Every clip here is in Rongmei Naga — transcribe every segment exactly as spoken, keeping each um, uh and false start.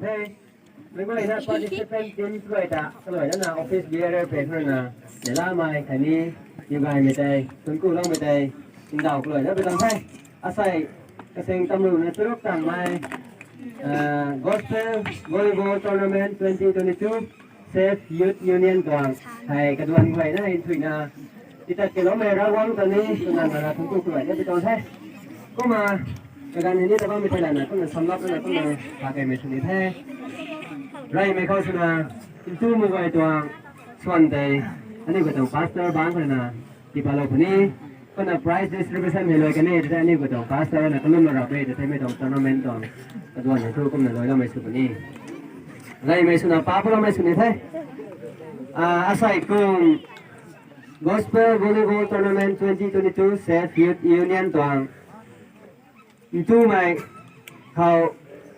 Hey, mei guayna participant team guay ta, kaluaina na office bearer pe khana, nela mai kani, yu guay mei tei, tunku lou mei tei, ndau kaluaina pe tang the. Asei, kaseng tamlu na turuk tang mai, ah, Gospel Volleyball Tournament twenty twenty-two, Safe Youth Union tuang, hei kaduan guayna hei thuina, titat ke lou mei Ravguangc ta ni, tunang na tunku kaluaina pe tang the. Kumna, kagan ni ta bam mei tei lana, kumna samlap na kumna, pa kei mei suni the. Rey mei khou swna, ntu mu guay tuang, swan tei, aniu guay tuang pastor bang khana, tipalou puni, kumna prize distribution hei luai kani, tei aniu guay tuang pastor na kalum na rap e, tei mei tuang tournament tuang, kaduan na thu kumna luailou mei sw puni. Rey mei swna, pa palou mei suni the. Ah, asei kum, Gospel Volleyball Tournament twenty twenty-two Safe Youth Union tuang, ntumei khou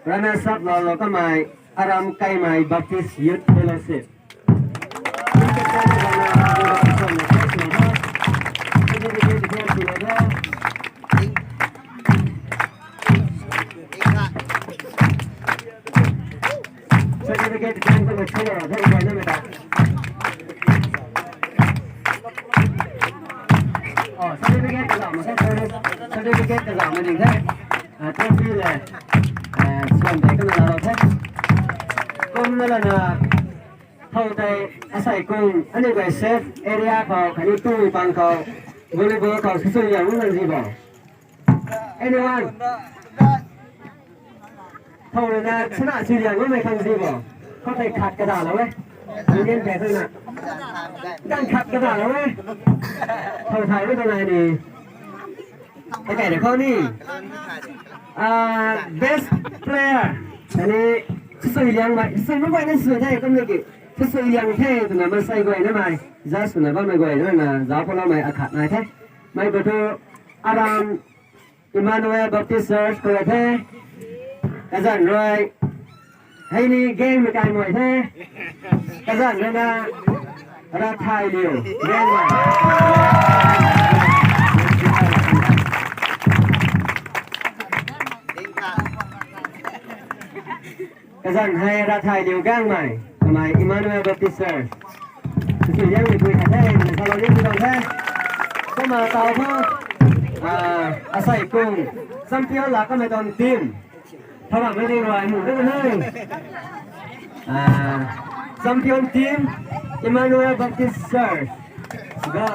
runners up loulou kamei, Aram Kaimei Baptist Youth Fellowship. Certificate kan ko machine lo, very good, very good. Oh, certificate ka zam, certificate ka zam ding the. Ah, trophy le. Ah, swan de ka na lo the. Kumna lana, thow tei asei kum, aniu guay safe area khou, khatni tu pang khou, volleyball khou, sisui yang na zi bo. Anyone? Thow na, sana sui liang mei khang zi bo. Khou tei khat kadalou e. Union pe thow na. Ganv khat kadalou e. Thow thai mei ta nai ni. Kakai na khou ni. Ah, best player. Khatni, sui liang mei, sui mei guay na sui the, kum ni ki. Sui liang the, twna masei guay na mei. Za swna bammei guay na, na, za palou mei akhat nai the. Mei khou thu, Aram Emmanuel Baptist Church khou the. Kazanc rui, hei ni gang mei kai mei the. Kazanc rui na, Rathai Liu, gang mei. Kazanc hei Rathai Liu gang mei, kamei Emmanuel Baptist Church. Sui liang ni pui khat the, na salou ni pui tuang the. Kumna taw thu, ah, asei kum, champion laa kamei tuang team. Thow ramh mei ding rui mu de he. Ah, champion team, Emmanuel Baptist Church. Go.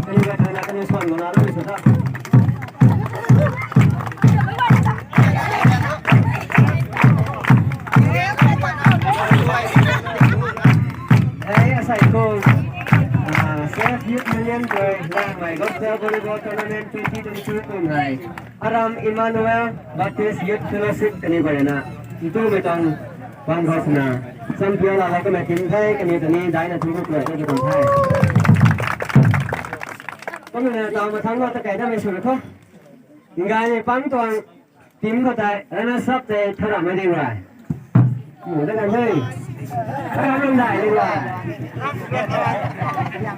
Kaniw guay thangna kaniw swan guangna lou sw tha. Hei, asei kum, ah, Safe Youth Union khou, Liangmei Gospel Volleyball Tournament twenty twenty-two kum hei. Aram Emmanuel Baptist Youth Fellowship kaniw guay na, ntumei tuang bang khou swna, champion laa kamei team the, kaniw ta ni daina thunc ku kuay the tuang the. Kumna taw mathangc khou ta kai damei sw rui khou. Ngaymei pang tuang team khou tei, runners up tei, thow ramh mei ding rui. Mu de kan the. Aram Ramdai ding rui.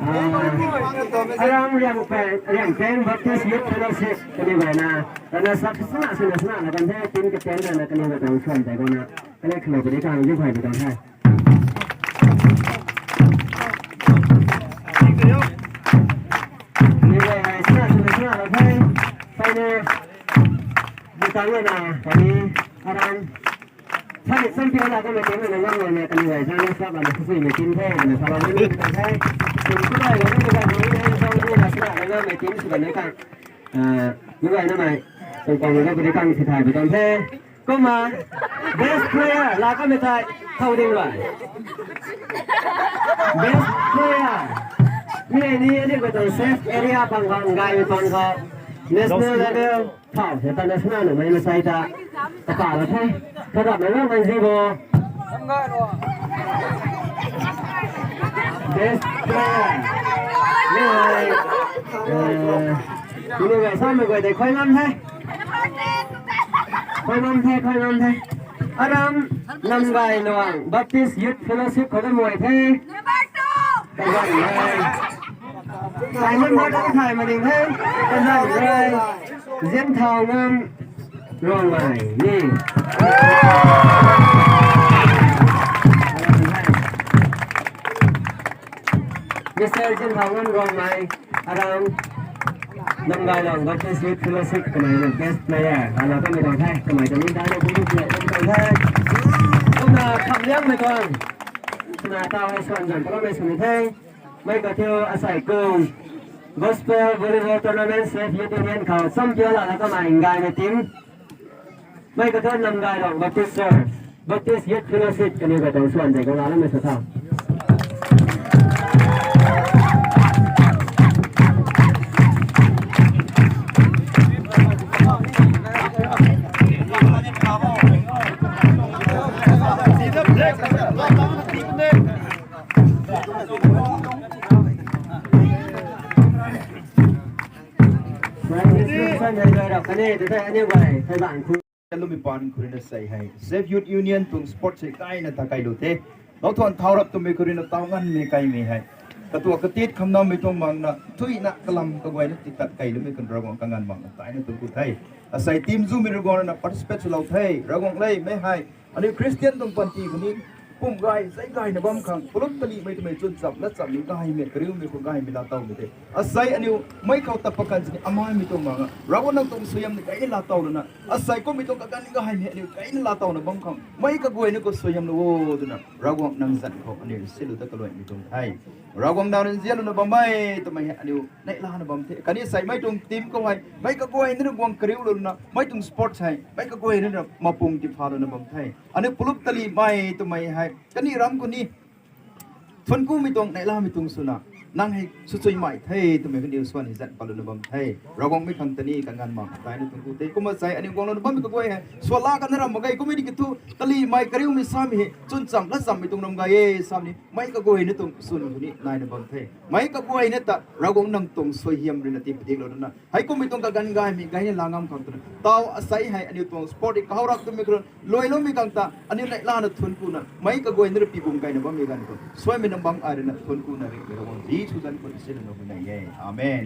Ah, Aram Riangpeng, Riangpeng Baptist Youth Fellowship, kaniw guay na. Runners up swna, swna, swna, na kan the, team captain na, kaniw guay tuang swan tei guangna. Kaniw khalou puni kang, yu khay puni kang the. Ni guay hei, sna, sna, sna, la the. Final. Ni tang la na, kani, Aram. Thani champion laa kamei team na ngam na, kani guay, thani sab na, sui mei team the, na sab na, ni ta the. Team ku guay, ni guay, ni guay, ni guay, ni guay, sna, na ngam mei team sw kan ni kang. Ah, ni guay na mei. Tuang kang ni guay puni kang si thay puni kang the. Kumna, best player, laa kamei tei, thow ding rui. Best player. Mi ni, ni guay tuang safe area pang khou, ngai pang khou. National level, thow, se ta national mei masei ta. Kapa la the. Thow ramh na ngam man zi bo. Best player. Ni, eh, ni guay samei guay tei khuay ngam the. Khuay ngam the, khuay ngam the. Aram Namgay Luang Baptist Youth Fellowship khou ta muay the. Kazanc hei. Simon Martin thay ma ding the. Kazanc hei. Zianthau Ngam Rongmei ni. Mister Jinthangam Rongmei, aram Namgailong Baptist Youth Fellowship kamei na best player. Hala kamei tuang the, kamei tuang ni dai na kum kum tuang the. Kumna khamliangmei tuang. Kumna tau hei swan zan kalammei sw the. Mei kathiu asai kum Gospel Volleyball Tournament Save Youth Union khou champion lana kamei ngaimei team. Mei kathiu Namgailong Baptist Church, Baptist Youth Fellowship kaniw katuang swan zan kalana mei sw tha. Kane, tei aniu guay, thei bang khu. Lumei pan khou rui na sei hei Save Youth Union tuang sport sei kaina ta kailou the. Lou thuan thau rap twmei khou rui na tau nganmei kaimei hei. Katua katit khamnaumei tuang mang na, thuina kalam kaguayna titat kailoumei kan Ravguangc kanganv mang na taina tuang ku the. Asei team zumei Ravguangc na participate swlou the. Ravguangc le, mei hei aniu Christian tuang panty khou ni pum gay, zai gayna bam khang, palup talihmei twmei chwn cham, lat cham ni gaymei, kariumei khou gaymei laa towmei the. Asei aniu mei khou tat pakan sini amaimei tuang mang a, Ravguangc nang tuang suaihiam ni gayna laa tow lana, asei kummei tuang kaganv gaymei aniu gayna laa towna bam khang, mei kaguayna khou suaihiamlou o twna, Ravguangc nang zanc khou aniu silou ta kaluaimei tuang the. Ravguangc nang rui nzianlouna bammei twmei hei aniu neihlana bam the. Khatni seimei tuang team khou hei meic kaguayna rui guang kariulouna, mei tuang sports hei meic kaguayna rui mapung tipha louna bam the. Aniu palup talihmei twmei hei kaniw ram khou ni thuanc kumei tuang, neihlamei tuang swna, nang hei swchuimei the twmei kaniw swan hei zanc patlouna bam the. Ravguangc mei khang ta ni kanganv mang taina tuang ku the. Kumna sei aniu guanglouna bammei kaguay hei swan la kana ram mak ge, kummei di kiu thu talihmei kariumei samei hei chwn cham lat chammei tuang ram gay e samei ni meic kaguayna tuang swn khou ni naina bam the. Meic kaguayna ta Ravguangc nang tuang suaihiam rui na tii padiklouna, heikummei tuang kaganv gaymei gayna laa ngam khang twna, tau asei hei aniu tuang sport i kahaw rap twmei khou rui luailoumei khang ta aniu neihlana thuanc kuna, meic kaguayna rui pibum gayna bammei ganv khou suaimei nang bam ai rui na thuanc kuna ri, Ravguangc Jisu zanc khou silana hu nei e. Amen.